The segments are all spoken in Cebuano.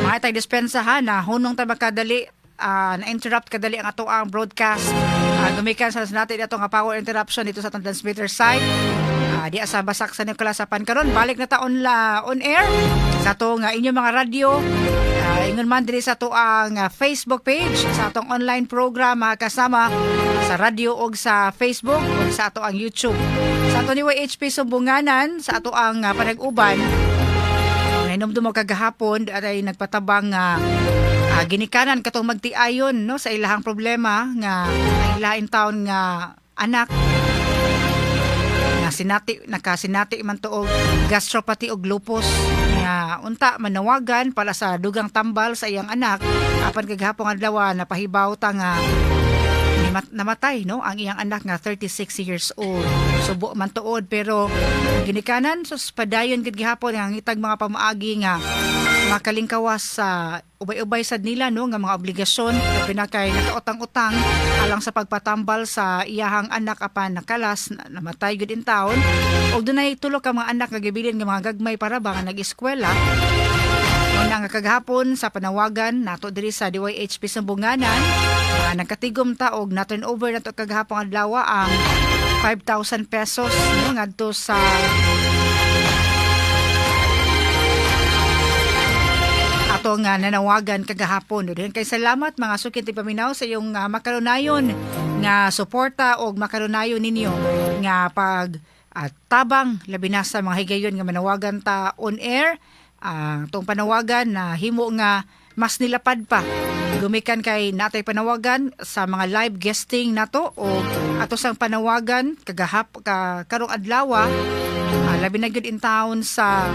Mga tay dispensa ha, na hunong ta makadali, na-interrupt kadali ang ato ang broadcast. Gumikan sa natin ato nga power interruption dito sa atong transmitter site. Di sa Basak San Nicolas, apan karon balik na ta on la on air sa ato nga inyong mga radyo. Ingon man diri sa ato ang Facebook page, sa atong online program, mga kasama sa radyo og sa Facebook ug sa ato ang YouTube. Sa ato ni YHP Sumbunganan, sa ato ang panag-uban, nainomdum mo kagahapon ay nagpatabang nga ginikanan katong magtiayon, no, sa ilahang problema nga ang ilaha taon nga anak nga sinati, nakasinati man to og gastropathy og lupus, nga unta manawagan para sa dugang tambal sa iyang anak, apan kagahapon adlaw napahibaw ta nga namatay, no, ang iyang anak nga 36 years old. Subo man tuod, pero ang ginikanan, sus, padayon gid gihapon nga ngitag mga pamaagi nga makalingkawas sa ubay-ubay sad nila, no, nga mga obligasyon, labi na kay nakautang-utang alang sa pagpatambal sa iyahang anak, apan nakalas, namatay gud in taon, ug dunay tulo ka mga anak nga gibilin nga mga gagmay para ba nga nag-eskwela. Una nga kagahapon sa panawagan nato diri sa DYHP Sambunganan, nagkatigom ta og na turn over nato kagahapon adlaw ang 5,000 pesos, no, ngadto sa ato nga nanawagan kagahapon. No, kay salamat, mga suki tigpaminaw, sa iyong makalunayon nga suporta og makalunayon ninyo nga pag tabang, labi na sa mga higayon nga manawagan ta on air. Ang tong panawagan na himo nga mas nilapad pa gumikan kay natay panawagan sa mga live guesting nato o ato sang panawagan kagahap ka karong adlaw, labi na gyud in town sa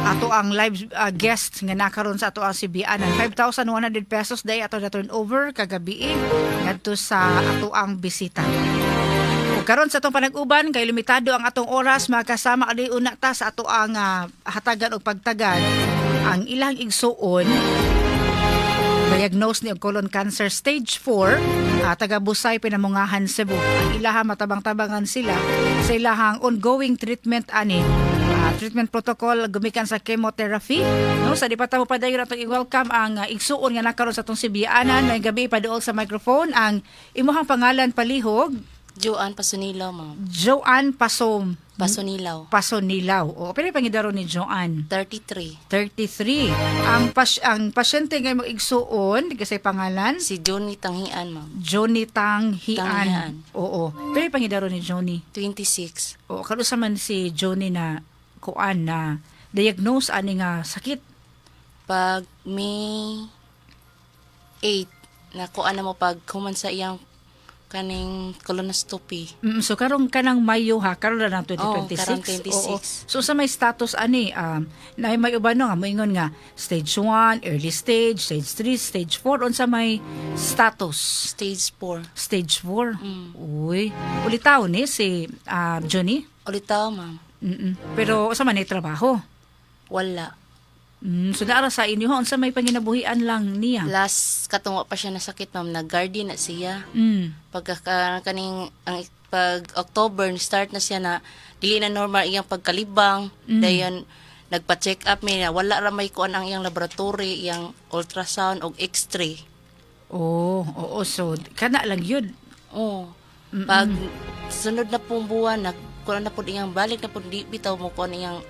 ato ang live guest nga nakaron sa ato ang Sibianan. 5,100 pesos day ato na turn over kagabi ngadto sa ato ang bisita. Ug karon sa atong panag-uban, kay limitado ang atong oras, mga kasama, ali una ta sa ato ang hatagan og pagtagad ang ilang igsuon, diagnose ni og colon cancer stage 4, taga Busay, Pinamungahan, Cebu. Ang ilaha matabang-tabangan sila sa ilahang ongoing treatment ani, treatment protocol gumikan sa chemotherapy, no. Sa di pa ta mo padayon, atong i-welcome ang igsuon nga nakaron sa atong Sibianan. May gabi, paduol sa microphone ang imuhang pangalan, palihog. Joanne Pasonilaw, ma'am. Joanne Pasom Pasonilaw. Pasonilaw. O, pero pangidaro ni Joanne? 33. 33. Ang pasyente nga imong igsuon, kasi pangalan? Si Johnny Tanghian, ma'am. Johnny Tanghian. Tanghian. Oo. Pero pangidaro ni Johnny? 26. Oo, kanusa man si Johnny na kuan, na diagnose ani nga sakit? Pag May 8, nakuha na mo pag human sa iyang kaning colonoscopy. So karong kanang Mayo ha, karon na ng 2026. Oo, karong 26. Oo. So sa may status ani, na may uban, no, nga moingon nga stage 1, early stage, stage 3, stage 4, unsa may status? Stage 4. Stage 4. Uy, ulitaw ni si Johnny. Ulitaw, ma'am. Pero sa man ni trabaho? Wala. So naara sa inyo, unsa may panginabuhian lang niya? Last katong wa pa siya nasakit, ma'am, nag-garden na siya. Pagka kaning ang pag October start na siya na dili na normal iyang pagkalibang. Dayon nagpa-check up mi na wala ra may kuan ang iyang laboratory, iyang ultrasound og X-ray. Oh, oo, so kana lang yun. Oh. Pag sunod na pong buwan, nag kuan na pud iyang balik na pud, di bitaw mo kuan iyang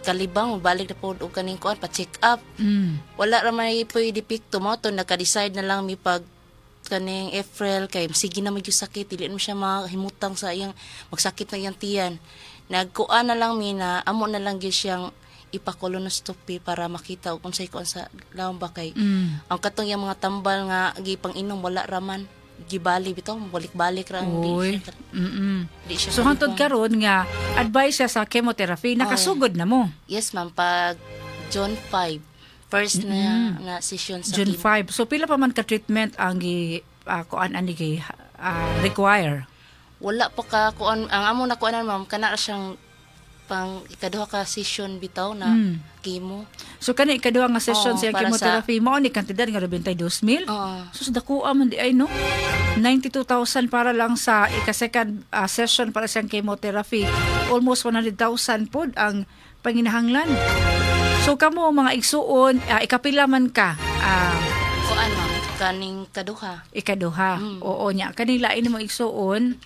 kalibang, balik na pud og kaning kuan pa check up. Wala ra may pwede pikto mo to, naka-decide na lang mi pag kaning April kay sige na medyo sakit, dili mo siya mahimutang sa iyang magsakit na iyang tiyan. Nagkuan na lang mi na amo na lang gyud siyang ipa-colonoscopy para makita og unsay kuan sa lawom ba kay ang katong iyang mga tambal nga gipang inom, wala raman gibali bitaw, balik-balik ra di Uy. siya di siya So hantod kalibang. karon nga advice siya sa chemotherapy, nakasugod na mo? Yes, ma'am, pag June 5 first na na session sa June chemo. 5. So pila pa man ka treatment ang gi kuan ani gi require? Wala pa ka kuan ang amo na kuanan, ma'am, kana ra siyang pang ikaduha ka session bitaw na chemo. So kani ikaduha nga session Oo, sa para chemotherapy mao ni kantidad nga 92,000. Oo. Sus, dakuha man di ay, no. 92,000 para lang sa ika-second session para sa chemotherapy. Almost 100,000 pod ang panginahanglan. So kamo mga igsuon, ikapila man ka? Kuan, ma'am, kaning kaduha. Ikaduha. Oo nya, kaning lain mo igsuon?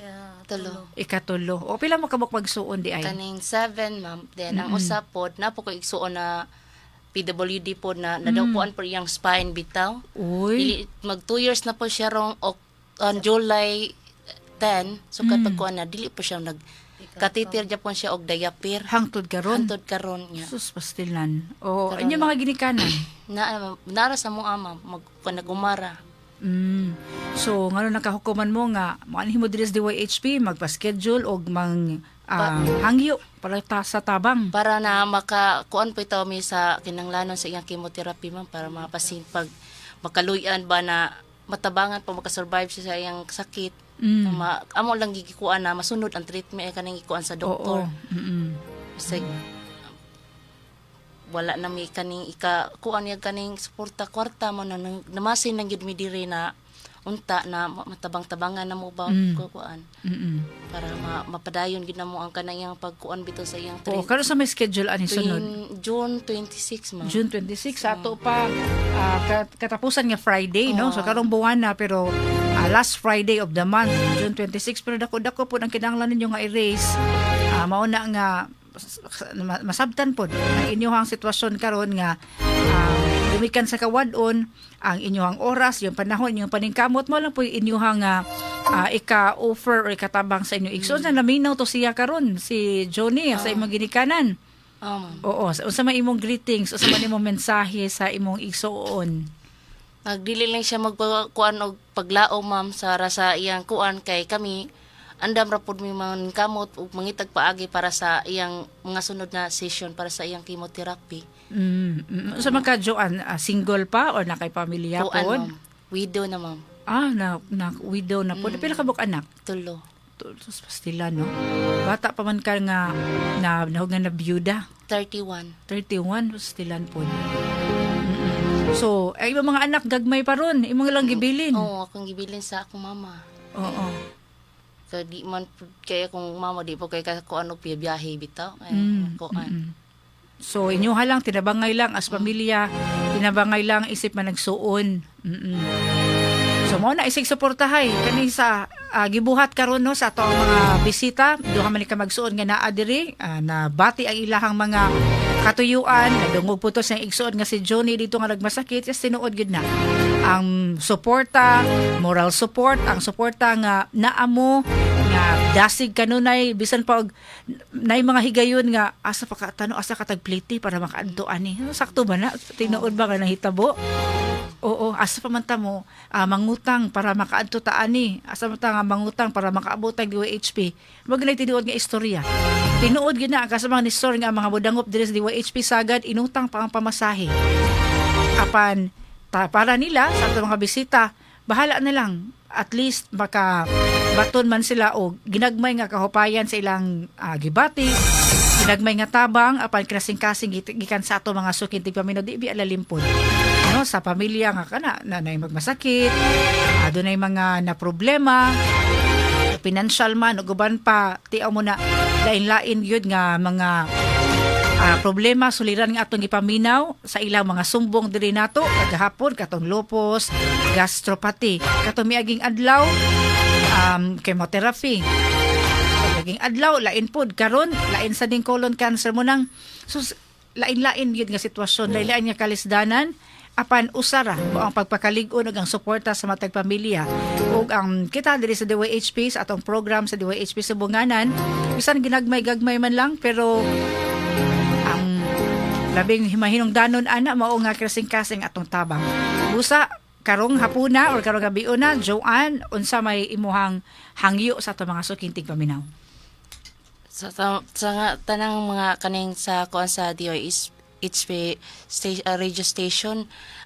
Tulo. Ikatulo. O pila mo kabuk magsuon di ay? Kaning 7, ma'am. Then ang usa pod na po ko igsuon na PWD pod na nadawpuan po iyang spine bitaw. Uy. Dili, mag 2 years na po siya rong on July 10. So kapag kuan na dili po siya nag catheter japon siya og diaper. Hangtod karon. Hantod karon niya. Sus, pastilan. O, Karon inyo mga ginikanan. Na nara sa mo ama mag kuan nagumara. So, ngano nakahukuman mo nga moanhi mo diri sa DYHP magpa-schedule og mang hangyo para sa tabang? Para na maka kuan po itaw mi sa kinanglanon sa iyang chemotherapy, ma'am, para mapasin pag makaluyan ba na matabangan pa makasurvive siya sa iyang sakit. Ma, amo lang gigikuan na masunod ang treatment ay kaning gikuan sa doktor. Basta, wala na mi kaning ika kuan niya kaning suporta kwarta mo na namasin lang gyud mi diri na unta na matabang-tabangan na mo ba kuan para mapadayon gyud na mo ang kanang iyang pagkuan bitaw sa iyang Oo, treatment. karon sa may schedule ani sunod? Tuwing June 26, ma'am. June 26 ato pa katapusan nga Friday, no? So karong buwan na, pero last Friday of the month, June 26, pero dako-dako po ang kinahanglan ninyo nga i-raise. Mao na nga masabtan pod ang inyong sitwasyon karon nga gumikan sa kawad-on ang inyong oras, yung panahon, inyong paningkamot mo lang po yung inyong ika-offer or ikatabang sa inyong igsoon. Sa naminaw to siya karon si Johnny sa imong ginikanan. Oh, ma'am. Oo, unsa man imong greetings, unsa man imong mensahe sa imong igsoon? Nagdili lang siya magkuan og paglao, ma'am, sa ra sa iyang kuan kay kami andam ra pud mi man kamot ug mangitag paagi para sa iyang mga sunod na session para sa iyang chemotherapy. Unsa man ka, Joanne, single pa or na kay pamilya Kuan, pod? ma'am. Widow na, ma'am. Ah, na widow na pod. Pila ka buok anak? Tulo. Tus pastila, no. Bata pa man ka nga na nahog nga na byuda. 31. 31, pastilan pod. So, ay imong mga anak gagmay pa ron, imong lang gibilin. Oo, akong gibilin sa akong mama. Kay di man pud kay akong mama di po kay ka kuan og biyahe bitaw. Ay, kuan. So inyoha lang, tinabangay lang as pamilya, tinabangay lang isip man nagsuon. So mao na isig suportahay kani sa gibuhat karon, no, sa ato ang mga bisita, duha man ni ka magsuon nga naa diri, nabati ang ilahang mga katuyuan, nadungog po to sa igsuon nga si Johnny dito nga nagmasakit, yes, tinuod gid na. Ang suporta, moral support, ang suporta nga naamo nga dasig kanunay bisan pa og nay mga higayon nga asa pa ka tano, asa ka tagpliti para makaadto ani. Sakto ba na? Tinuod ba nga nahitabo? Oo, asa pa man ta mo mangutang para makaadto ta ani? Asa man ta nga mangutang para makaabot tag DYHP? Wag na tinuod nga istorya. Tinuod gyud na ang kasamang ni story nga ang mga budangop diri sa DYHP sagad inutang pa ang pamasahe. Apan para nila sa atong mga bisita, bahala na lang, at least maka baton man sila og ginagmay nga kahupayan sa ilang gibati, ginagmay nga tabang apan kasing-kasing gikan sa ato mga suking tigpaminaw. Di bi alalimpod, no, sa pamilya nga kana na nay magmasakit, adunay mga na problema financial man ug uban pa, tiaw mo na lain-lain gyud nga mga problema, suliran nga atong gipaminaw sa ilang mga sumbong diri nato kagahapon, katong lupus, gastropathy, katong miaging adlaw, chemotherapy, naging adlaw lain pod, karon lain sa ding colon cancer mo nang sus, lain-lain gyud nga sitwasyon, lain-lain nga kalisdanan, apan usara mo ang pagpakalig-on ug ang suporta sa matag pamilya ug ang kita diri sa DYHP, sa atong program sa DYHP sa Bunganan, bisan ginagmay-gagmay man lang, pero ang labing mahinungdanon ana mao nga kasing-kasing atong tabang. Busa karong hapuna or karong gabiuna, Joanne, unsa may imuhang hangyo sa atong mga suking tigpaminaw? Sa nga, tanang mga kaning sa kuan sa DOH HP station, radio station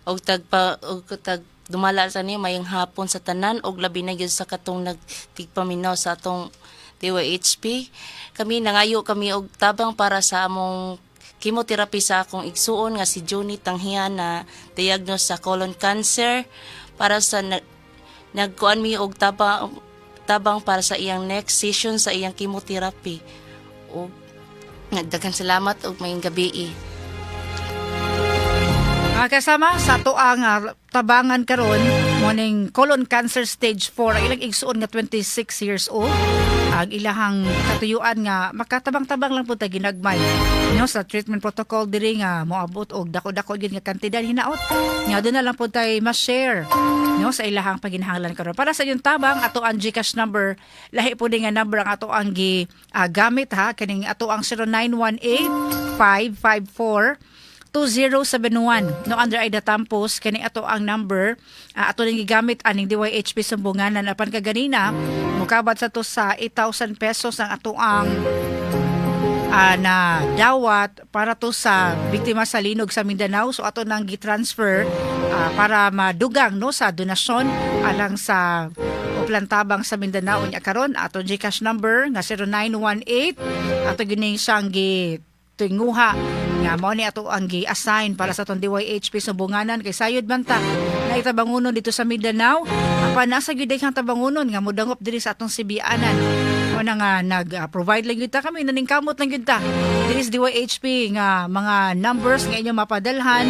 og tagpa og tag dumala sa niyo, mayong hapon sa tanan og labi na gyud sa katong nagtigpaminaw sa atong DYHP. Kami nangayo kami og tabang para sa among chemotherapy sa akong igsuon nga si Johnny Tanghian na diagnose sa colon cancer, para sa nagkuan mi og tabang tabang para sa iyang next session sa iyang chemotherapy. Og nagdaghang salamat og mayong gabi. Mga kasama, sa atoang tabangan karon, morning colon cancer stage 4, ang ilang igsuon nga 26 years old. Ang ilahang katuyuan nga makatabang-tabang lang po ta ginagmay. No, sa treatment protocol diri nga moabot og dako-dako gyud nga kantidad hinaot. Nga doon na lang po tay ma-share, no, sa ilahang paginahanglan karon. Para sa inyong tabang, ato ang GCash number, lahi po din nga number ang ato ang gi gamit ha, kaning ato ang 0918 554 2071, no, under Aida Tampos. Kani ato ang number, ato ning gigamit aning DYHP Sumbunganan. Apan kaganina mukabat sa to sa 8,000 pesos ang ato ang na dawat para to sa biktima sa linog sa Mindanao. So ato nang gi-transfer para madugang, no, sa donasyon alang sa Oplan Tabang sa Mindanao. Unya karon, ato GCash number nga 0918, ato gini siyang gi tinguha nga mao ni ato ang gi-assign para sa atong DYHP Sumbunganan, kay sayod man ta na itabangunon dito sa Mindanao, apan nasa gyud kang tabangunon nga modangop diri sa atong Sibianan. Mo na nga nag-provide lang gyud ta kami, naningkamot lang gyud ta diri sa DYHP nga mga numbers nga inyong mapadalhan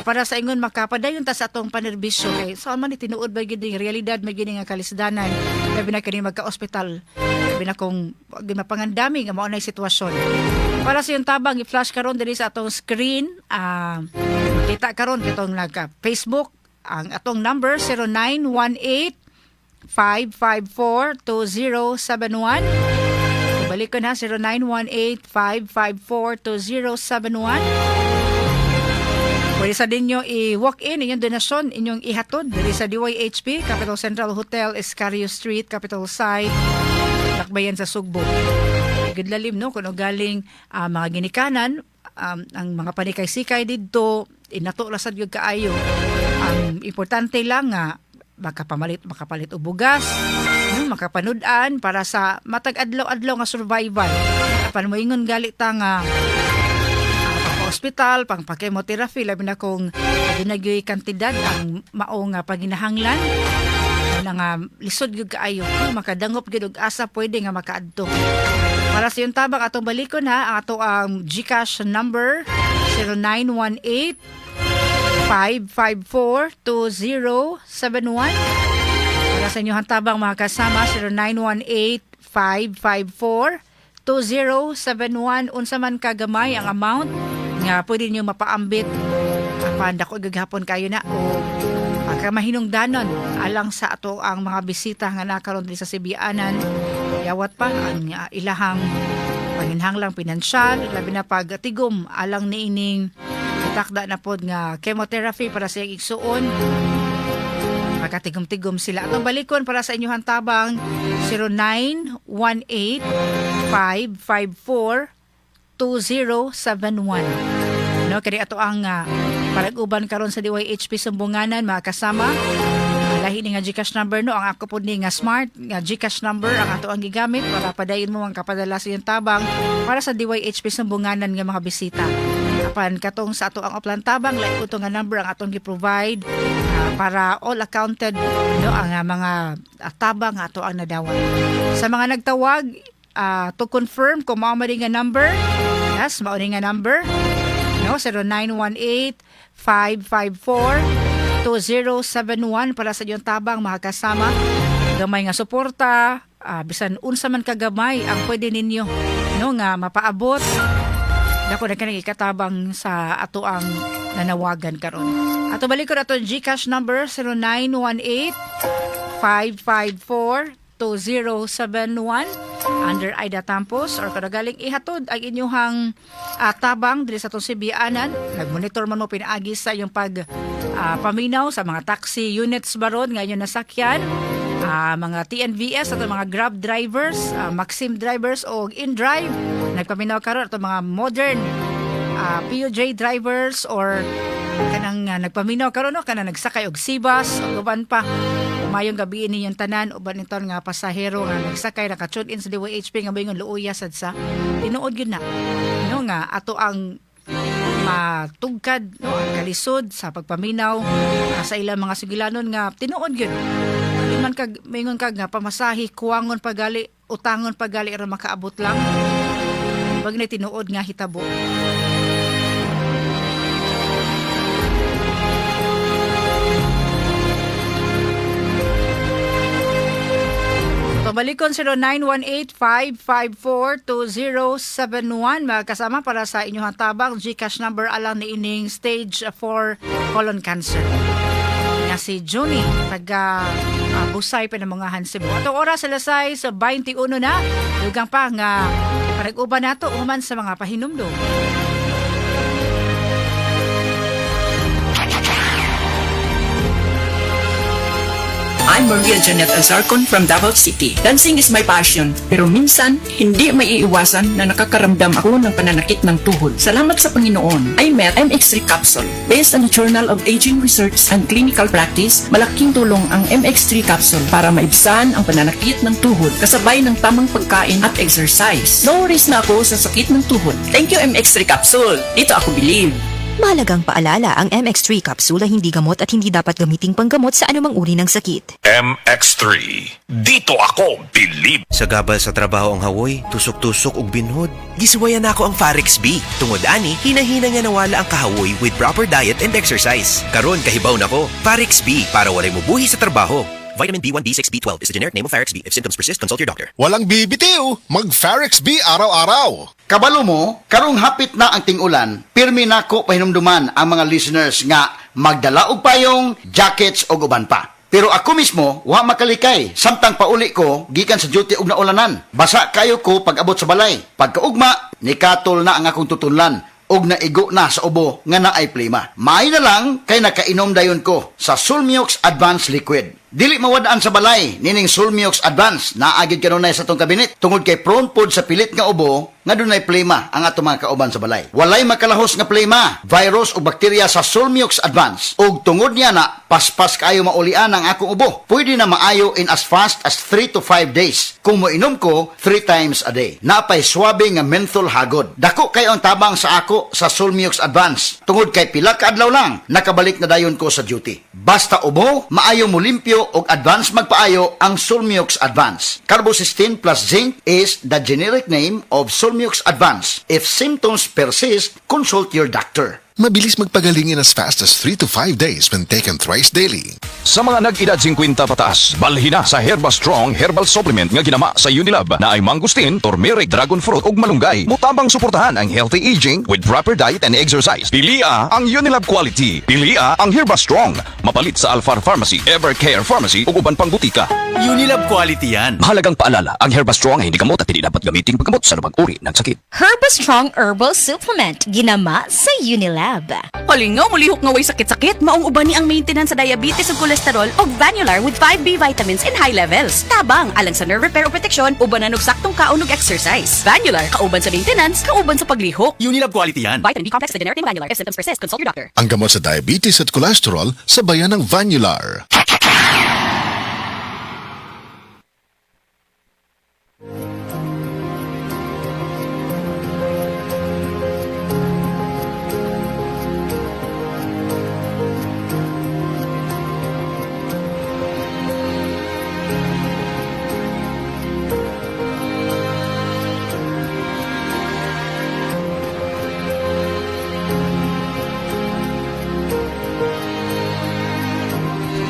para sa ingon makapadayon ta sa atong panerbisyo, kay sa man ni tinuod ba gyud ning realidad may gyud nga kalisdanan, labi na kini magka-ospital, labi na kung di mapangandami nga mao na sitwasyon. Para sa iyong tabang, i-flash karon diri sa atong screen, kita karon kitong nag Facebook ang atong number 0918 554 2071. Balik ko na, 0918 554 2071. Pwede sa ninyo i-walk in inyong donasyon, inyong ihatod diri sa DYHP, Capital Central Hotel, Escario Street, Capital Site, Dakbayan sa Sugbo. Gud lalim, no, kuno galing mga ginikanan, ang mga panikay-sikay didto inato ra sad gyud kaayo. Ang importante lang nga makapamalit, makapalit og bugas, no, makapanud-an para sa matag adlaw-adlaw nga survival. Apan moingon gali ta nga pang ospital, pang chemotherapy, labi na kung aduna gyud kantidad ang mao nga paginahanglan na nga lisod gyud kaayo, no, makadangop gyud og asa pwede nga makaadto. Para sa iyong tabang, atong balikon ha, ang ato ang GCash number 0918 554 2071. Para sa inyong tabang, mga kasama, 0918 554 2071. Unsa man kagamay ang amount nga pwede niyo mapaambit, apan dako gihapon kayo na o pagkamahinungdanon alang sa ato ang mga bisita nga nakaron diri sa Sibianan. Yawat pa ang ilahang panginhanglang pinansyal, labi na pagtigom alang niining itakda na pod nga chemotherapy para sa iyang igsuon. Makatigom-tigom sila. Atong balikon para sa inyong tabang, 0918 554 2071. No, kani ato ang parag-uban karon sa DYHP Sumbunganan, mga kasama. Lahi ni nga GCash number, no, ang ako pod ni nga Smart nga GCash number ang ato ang gigamit para padayon mo ang kapadala sa iyong tabang para sa DYHP Sumbunganan nga mga bisita. Apan katong sa ato ang Oplan Tabang, lahi po nga number ang atong gi-provide para all accounted, no, ang mga tabang nga ato ang nadawat. Sa mga nagtawag to confirm kung mao man nga number, yes, mao ni nga number, no, 0918 554 2071 para sa inyong tabang, mga kasama. Gamay nga suporta, bisan unsa man kagamay ang pwede ninyo, no, nga mapaabot. Dako na kanang ikatabang sa ato ang nanawagan karon. Ato balik ko ato GCash number 0918 554 2071 under Aida Tampos, or kadagaling ihatod ang inyuhang tabang diri sa atong Sibianan. Nagmonitor man mo pinaagi sa iyong pag paminaw sa mga taxi units baron nga inyong nasakyan, mga TNVS ato, mga Grab drivers, Maxim drivers o InDrive nagpaminaw karon ato, mga modern PUJ drivers or kanang nagpaminaw karon, no, kanang nagsakay og Cbus ug uban pa. Mayong gabi ninyong tanan, uban nito nga pasahero nga nagsakay, naka-tune in sa DYHP nga moingon luoya sad sa tinuod gyud na, no, nga ato ang matugkad, no, ang kalisod sa pagpaminaw sa ilang mga sugilanon nga tinuod gyud di man kag maingon kag nga pamasahi kuwangon pagali, utangon pagali ra makaabot lang. Wag na tinuod nga hitabo. Atong balikon, 0918-554-2071, mga kasama, para sa inyong tabang. GCash number alang ni ining stage 4 colon cancer nga si Juni, taga Busay, Pinamungahan, Cebu. Atong oras, alas 6:21 na. Dugang pa nga parag-uban nato human sa mga pahinumdum. I'm Maria Janet Azarcon from Davao City. Dancing is my passion, pero minsan, hindi maiiwasan na nakakaramdam ako ng pananakit ng tuhod. Salamat sa Panginoon, I met MX3 Capsule. Based on the Journal of Aging Research and Clinical Practice, malaking tulong ang MX3 Capsule para maibsan ang pananakit ng tuhod kasabay ng tamang pagkain at exercise. No worries na ako sa sakit ng tuhod. Thank you, MX3 Capsule. Dito ako believe. Mahalagang paalala, ang MX3 capsule ay hindi gamot at hindi dapat gamiting panggamot sa anumang uri ng sakit. MX3. Dito ako bilib. Sagabal sa trabaho ang hawoy, tusok-tusok ug binhod. Gisuwayan nako ang Farex B. Tungod ani, hinahina nga nawala ang kahawoy with proper diet and exercise. Karon kahibaw nako, Farex B para walay mubuhi sa trabaho. Vitamin B1, B6, B12 is the generic name of Farex B. If symptoms persist, consult your doctor. Walang bibitiw, mag-Farex B araw-araw. Kabalo mo, karong hapit na ang ting-ulan, pirmi nako pahinumduman ang mga listeners nga magdala og payong, jackets og uban pa. Pero ako mismo, wa makalikay. Samtang pauli ko, gikan sa duty og naulanan. Basa kayo ko pag abot sa balay. Pagkaugma, nikatol na ang akong tutunlan og naigo na sa ubo nga naay plema. Maayo na lang kay nakainom dayon ko sa Sulmiox Advanced Liquid. Dili mawadaan sa balay nining Sulmiox Advance, naagid kanunay sa atong kabinet tungod kay prone pod sa pilit nga ubo nga dunay plema ang atong mga kauban sa balay. Walay makalahos nga plema, virus o bakterya sa Sulmiox Advance. Ug tungod niya na paspas kaayo maulian ang akong ubo. Pwede na maayo in as fast as 3 to 5 days kung moinom ko 3 times a day. Napay swabe nga menthol hagod. Dako kayo ang tabang sa ako sa Sulmiox Advance. Tungod kay pila ka adlaw lang, nakabalik na dayon ko sa duty. Basta ubo, maayo mo limpyo og advance magpaayo ang Sulmiox Advance. Carbocysteine plus zinc is the generic name of Sulmiox Advance. If symptoms persist, consult your doctor. Mabilis magpagaling in as fast as 3 to 5 days when taken thrice daily. Sa mga nag-edad 50 pataas, balhina sa Herba Strong Herbal Supplement nga ginama sa Unilab na ay mangosteen, turmeric, dragon fruit ug malunggay. Mutabang suportahan ang healthy aging with proper diet and exercise. Pilia ang Unilab quality. Pilia ang Herba Strong. Mapalit sa Alfar Pharmacy, Evercare Pharmacy ug uban pang butika. Unilab quality yan. Mahalagang paalala, ang Herba Strong ay hindi gamot at hindi dapat gamitin paggamot sa anumang uri ng sakit. Herba Strong Herbal Supplement, ginama sa Unilab. Palingaw, mulihok nga way sakit-sakit. Maong uban ni ang maintenance sa diabetes ug kolesterol og Vanular with 5B vitamins in high levels. Tabang alang sa nerve repair o proteksyon, uban na og saktong kaon ug exercise. Vanular, kauban sa maintenance, kauban sa paglihok. Unilab quality yan. Vitamin B complex, the generic name of Vanular. If symptoms persist, consult your doctor. Ang gamot sa diabetes at cholesterol, sabayan ng Vanular.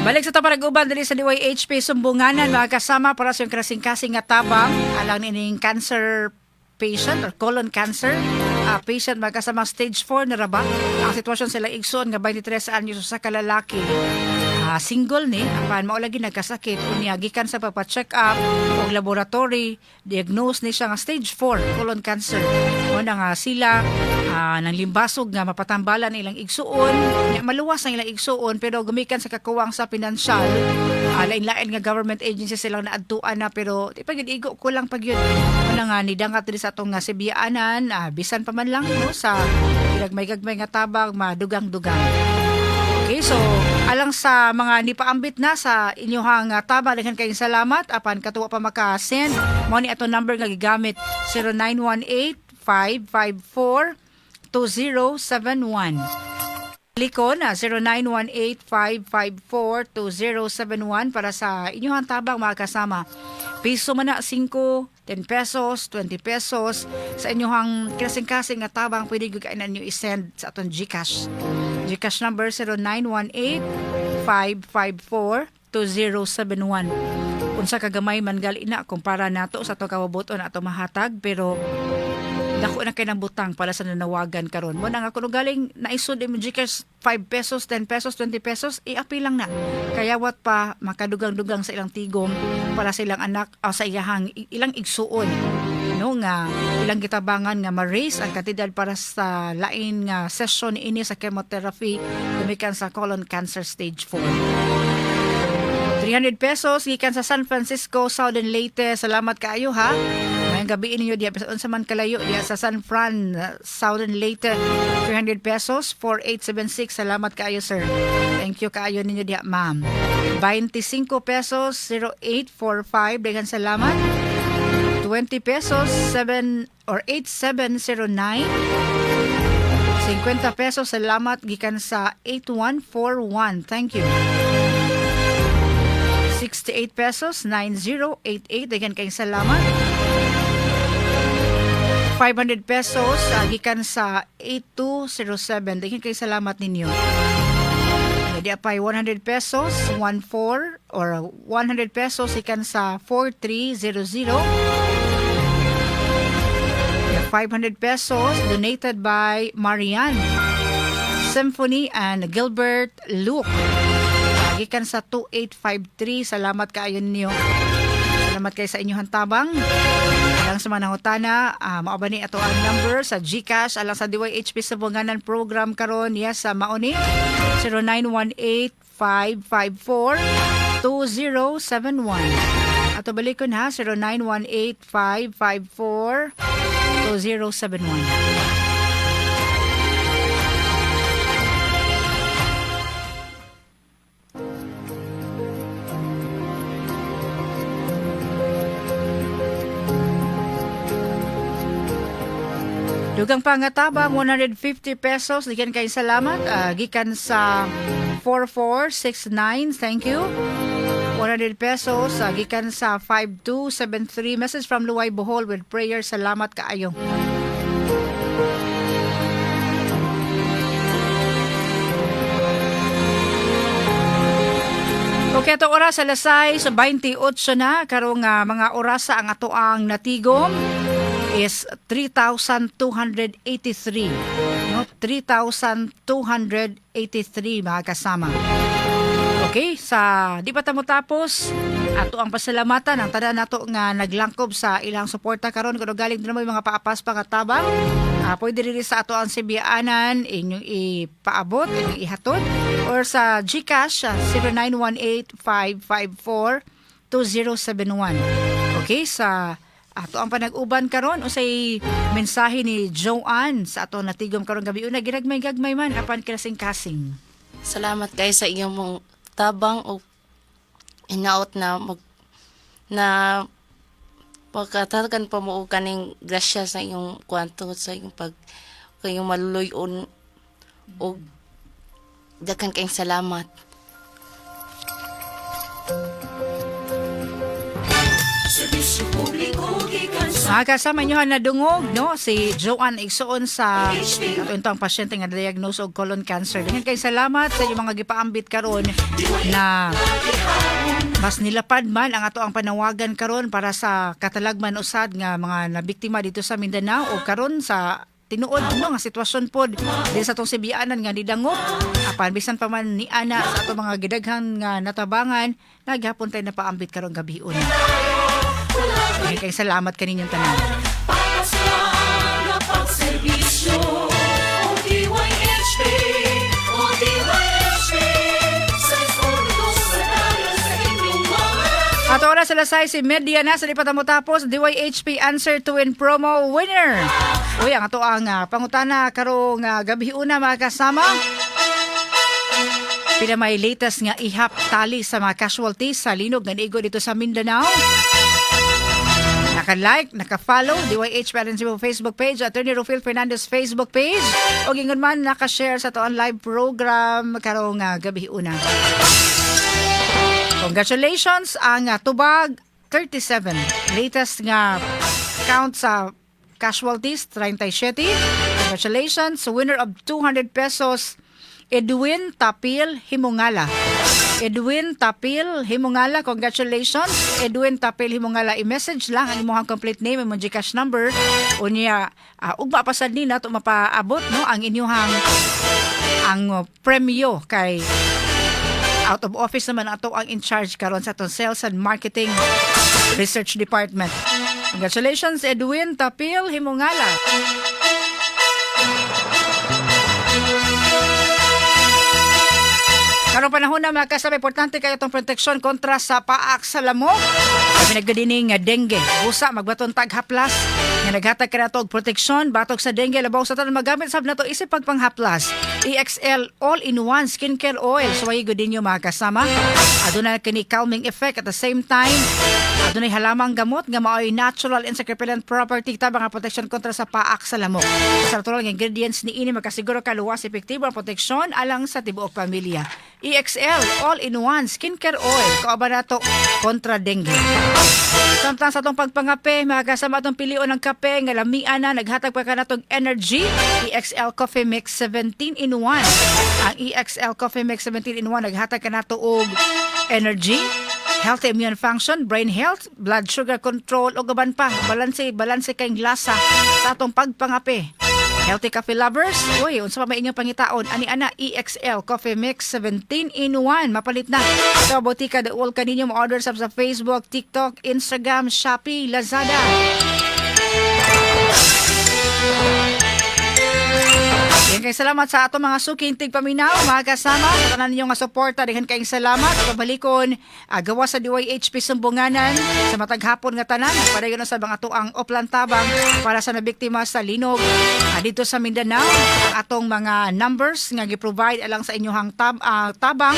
Balik sa taparag-uban diri sa DYHP Sumbunganan, mga kasama, para sa iyong kasing-kasing nga tabang alang nining cancer patient or colon cancer patient, mga kasama. Stage 4 na ra ba ang sitwasyon sila igsoon nga 23 anyos sa kalalaki. Single ni, apan mao lagi nagkasakit. Unya gikan sa pagpa-check up og laboratory, diagnose ni siya nga stage 4 colon cancer. Mo na nga sila nang limbasog nga mapatambalan ang ilang igsuon, nya maluwas ang ilang igsuon, pero gumikan sa kakuwang sa pinansyal, lain-lain nga government agency silang naadtuan na, pero di pa gyud igo, kulang pa gyud. Mo na nga nidangat diri sa atong nga Sibianan, bisan pa man lang, no, sa gagmay-gagmay nga tabang madugang-dugang. Okay, so alang sa mga nipaambit na sa inyong tabang, daghan kayong salamat. Apan katuwa pa maka-send. Mao ni atong number nga gigamit, 0918 554 2071. Liko na 0918-554-2071 para sa inyong tabang, mga kasama. Piso man na, 5, 10 pesos, 20 pesos sa inyong kasing-kasing nga tabang, pwede gyud kaayo ninyo i-send sa atong GCash. GCash number 0918-554-2071. Unsa kagamay man gali na kumpara nato sa ato kawabuton ato mahatag, pero dako na kay ng butang para sa nanawagan karon. Mo na nga kuno galing naisod imong GCash 5 pesos, 10 pesos, 20 pesos, iapil lang na. Kayawat pa makadugang-dugang sa ilang tigom para sa ilang anak o sa iyahang ilang igsuon, no, nga ilang gitabangan nga ma-raise ang kantidad para sa lain nga session ini sa chemotherapy gumikan sa colon cancer stage 4. 300 pesos gikan sa San Francisco, Southern Leyte. Salamat kaayo ha. Maayong gabii ninyo diya bisan unsa man kalayo diya sa San Fran, Southern Leyte. 300 pesos 4876. Salamat kaayo, sir. Thank you kaayo ninyo diya, ma'am. 25 pesos 0845. Daghan salamat. 20 pesos 7 or 8709. 50 pesos, salamat, gikan sa 8141. Thank you. 68 pesos 9088. Daghan kayong salamat. 500 pesos gikan sa 8207. Daghan kayong salamat ninyo. Di apay 100 pesos 14 or 100 pesos gikan sa 4300. 500 pesos donated by Marianne Symphony and Gilbert Luke. Gikan sa 2853. Salamat kaayo ninyo. Salamat kay sa inyong tabang. Alang sa mga nangutana, mao ba ni ato ang number sa GCash alang sa DYHP sa Bunganan program karon, yes, sa mauni 0918 554 2071. Ato balikon ha, 0918 554 2071. Dugang pangatabang 150 pesos. Daghan kay salamat. Gikan sa 4469. Thank you. 100 pesos gikan sa 5273. Message from Luway, Bohol with prayer. Salamat kaayo. Okay, ato oras alas 6:28 na karong mga orasa, ang atoang natigom is 3,283. No? 3,283, mga kasama. Okay, sa di pa ta mo tapos, ato ang pasalamatan ang tanan nato nga naglangkob sa ilang suporta karon. Kuno galing din mo mga paapas pa katabang. Pwede rin sa ato ang Sibianan inyong ipaabot, inyong ihatod or sa GCash 0918 554 2071. Okay, sa ato ang panag-uban karon, usay mensahe ni Joanne sa ato natigom karon gabi una, ginagmay-gagmay man apan kasing-kasing. Salamat kay sa inyong mong tabang o hinaot na mag na pagkatagan pa mo og kaning grasya sa inyong kwanto, sa inyong pag kayong maluluyon og daghan kayong salamat. Serbisyo publiko gikan sa Mga kasama inyo nadungog, no, si Joanne igsuon sa ato ang pasyente nga diagnose og colon cancer. Daghan kay salamat sa inyong mga gipaambit karon na mas nilapad man ang ato ang panawagan karon para sa katalagman usad nga mga nabiktima dito sa Mindanao o karon sa tinuod, no, nga sitwasyon pod din sa atong Sibianan nga nidangop. Apan bisan pa man ni ana sa atong mga gidaghan nga natabangan, naghapon tayo napaambit karong gabi una. Kay salamat kaninyong tanan. Patas lang na pagserbisyo. O DYHP, O DYHP, 612 sa dalan sa inyong mga Ato oras alas 6:30 na sa lipat mo tapos DYHP Answer to Win promo winner. Uy, ang ato ang pangutana karong gabi una, mga kasama. Pila may latest nga ihap tali sa mga casualties sa linog nga niigo dito sa Mindanao? Naka-like, naka-follow, DYH Parents Cebu Facebook page, Attorney Rufil Fernandez Facebook page, o ingon man naka-share sa ato ang live program karong gabi una. Congratulations, ang tubag 37. Latest nga count sa casualties 37. Congratulations, winner of 200 pesos, Edwin Tapil Himongala. Edwin Tapil Himungala, congratulations. Edwin Tapil Himungala, i-message lang ang imong complete name, imong GCash number. Unya, ugma pa sad ni nato mapaabot, no, ang inyong ang premyo kay out of office naman ato ang in charge karon sa atong Sales and Marketing Research Department. Congratulations, Edwin Tapil Himungala. Karong panahon na, mga kasama, importante kayo itong proteksyon kontra sa paak sa lamok. Kami nagkadining nga dengue. Busa, magbaton tag haplas. Nga naghatag ka og proteksyon, batok sa dengue, labaw sa tanan magamit sab nato isip pagpanghaplas. EXL All-in-One Skincare Oil. So, ay gud ninyo, mga kasama. Aduna kini calming effect at the same time. Adunay halamang gamot nga maoy natural insect repellent property, tabang ang proteksyon kontra sa paak sa lamok. Sa natural nga ingredients ni ini, makasiguro ka luwas epektibo ang proteksyon alang sa tibuok pamilya. EXL All-in-One Skincare Oil, kauban nato kontra dengue. Samtang sa atong pagpangape, mga kasama, atong pilion ng kape nga lamian na naghatag pa kanatong energy, EXL Coffee Mix 17 in 1. Ang EXL Coffee Mix 17 in 1 naghatag kanato og energy, healthy immune function, brain health, blood sugar control ug uban pa. Balanse balanse kay lasa sa atong pagpangape. Healthy coffee lovers, uy, unsa pa may inyong pangitaon? Ani ana EXL Coffee Mix 17 in 1. Mapalit na sa botika the all kaninyo mo order sa Facebook, TikTok, Instagram, Shopee, Lazada. Yan kay salamat sa ato mga suking tigpaminaw, mga kasama, sa tanan ninyo nga suporta, daghan kayong salamat. At pabalikon gawa sa DYHP Sumbunganan sa matag hapon nga tanan. Padayon na sa mga ato ang Oplan Tabang para sa nabiktima sa linog dito sa Mindanao. Ang atong mga numbers nga gi-provide alang sa inyong tabang,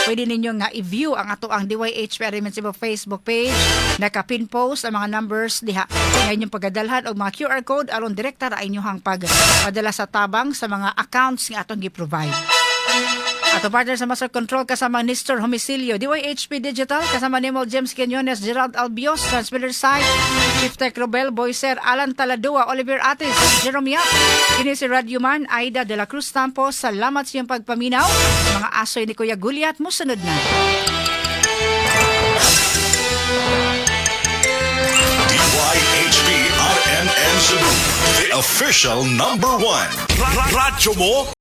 pwede ninyo nga i-view ang ato ang DYHP Arimen Cebu Facebook page. Naka-pin post ang mga numbers diha nga inyong pagadalhan og mga QR code aron direkta ra inyong pagpadala sa tabang sa mga accounts nga atong gi-provide. Ato partner sa Master Control kasama Nestor Homicilio, DYHP Digital kasama Nemo James Quinones, Gerald Albios, Transmitter Site, Chief Tech Robel Boyser, Alan Taladua, Oliver Atis, Jerome Yap, kini si Radio Man, Aida de la Cruz Tampo, salamat sa iyong pagpaminaw. Mga asoy ni Kuya Gulyat, musunod na. DYHP RMN Cebu, the official number one. Radyo mo.